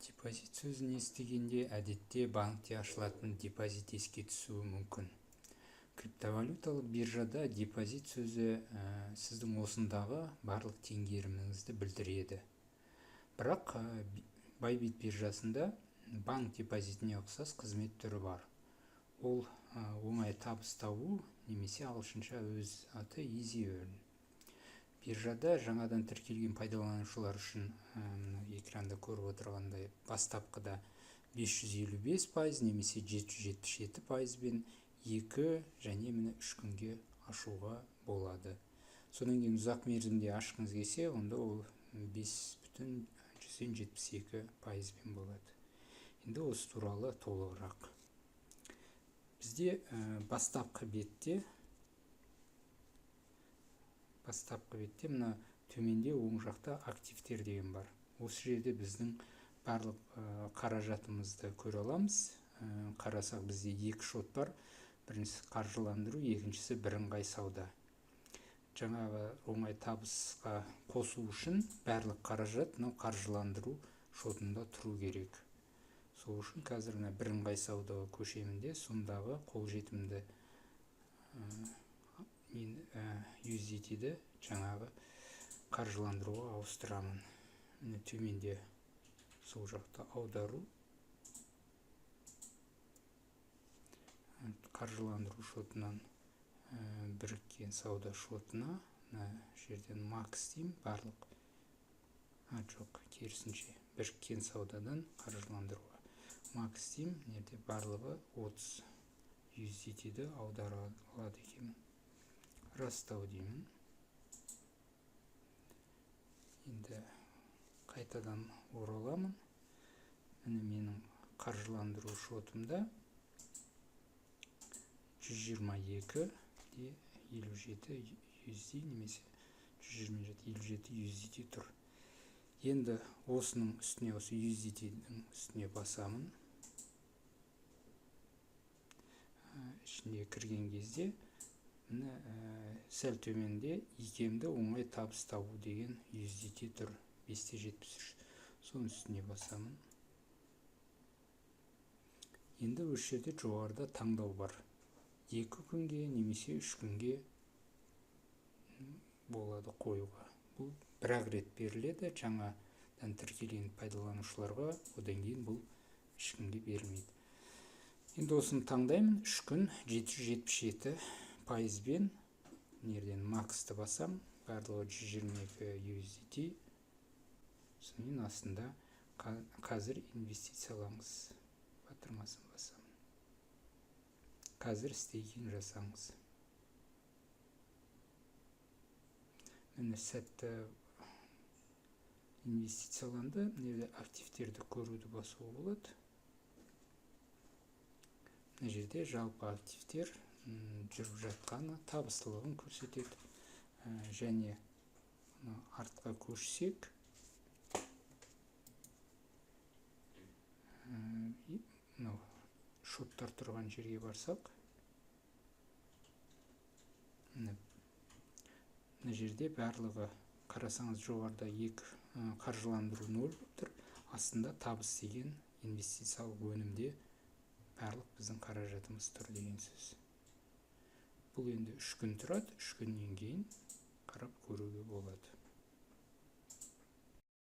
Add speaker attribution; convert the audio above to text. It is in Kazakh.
Speaker 1: Депозит сөзін естігенде әдетте банкте ашылатын депозит еске түсуі мүмкін. Криптовалюталық биржада депозит сөзі сіздің осындағы барлық теңгеріміңізді білдіреді. Бірақ Bybit биржасында банк депозитіне ұқсас қызмет түрі бар. Ол оңай табыс табу немесе ағылшынша өз аты Easy Earn. Биржада жаңадан тіркелген пайдаланушылар үшін экранда көріп отырғандай бастапқыда 555% немесе 777%-бен 2 және міне 3 күнге ашуға болады. Содан кейін ұзақ мерзімде ашқыңыз келсе, онда ол 5,72%-бен болады. Енді осы туралы толығырақ. Бізде бастапқы бетте мына төменде оң жақта «Активтер» деген бар. Осы жерде біздің барлық қаражатымызды көре аламыз. Қарасақ, бізде екі шот бар. Біріншісі қаржыландыру, екіншісі бірыңғай сауда. Жаңағы оңай табысқа қосу үшін барлық қаражат мынау қаржыландыру шотында тұру керек. Сол үшін қазір мына бірыңғай саудаға көшемін де, сондағы қолжетімді USDT-ді жаңағы қаржыландыруға ауыстырамын. Міне, төменде сол жақта аудару, қаржыландыру шотынан біріккен сауда шотына, мына жерден макс деймін барлық, а жоқ, керісінше, біріккен саудадан қаржыландыруға макс деймін. Мына жерде барлығы 30 USDT-ді аудара алады екенмін. «Растау» деймін. Енді қайтадан ораламын. Міне, менің қаржыландыру шотымда 122 де 57 USD немесе 127 57 USDT тұр. Енді осының үстіне, осы USDT-дің үстіне басамын. Ішіне кірген кезде міне, сәл төменде «Икемді оңай табыс табу» деген USDT тұр, 5,73. Соның үстіне басамын. Енді осы жерде жоғарыда таңдау бар: 2 күнге немесе 3 күнге болады қоюға. Бұл бір ақ рет беріледі жаңадан тіркелген пайдаланушыларға, одан кейін бұл ешкімге берілмейді. Енді осыны таңдаймын: 3 күн, 777%-пен. Мына жерден максты басам, барлығы 122 USDT. Содан кейін астында «Қазір инвестициялаңыз» батырмасын басамын. «Қазір стейкинг жасаңыз». Міне, сәтті инвестицияланды. Мына жерде «Активтерді көруді» басуға болады. Мына жерде жалпы активтер жүріп жатқаны, табыстылығын көрсетеді. Және артқа көшсек, мынау шоттар тұрған жерге барсақ, мына жерде барлығы, қарасаңыз, жоғарыда екі қаржыландыру ноль болып тұр, астында табыс деген инвестициялық өнімде барлық біздің қаражатымыз тұр деген сөз. Бұл енді 3 күн тұрады, 3 күннен кейін қарап көруге болады.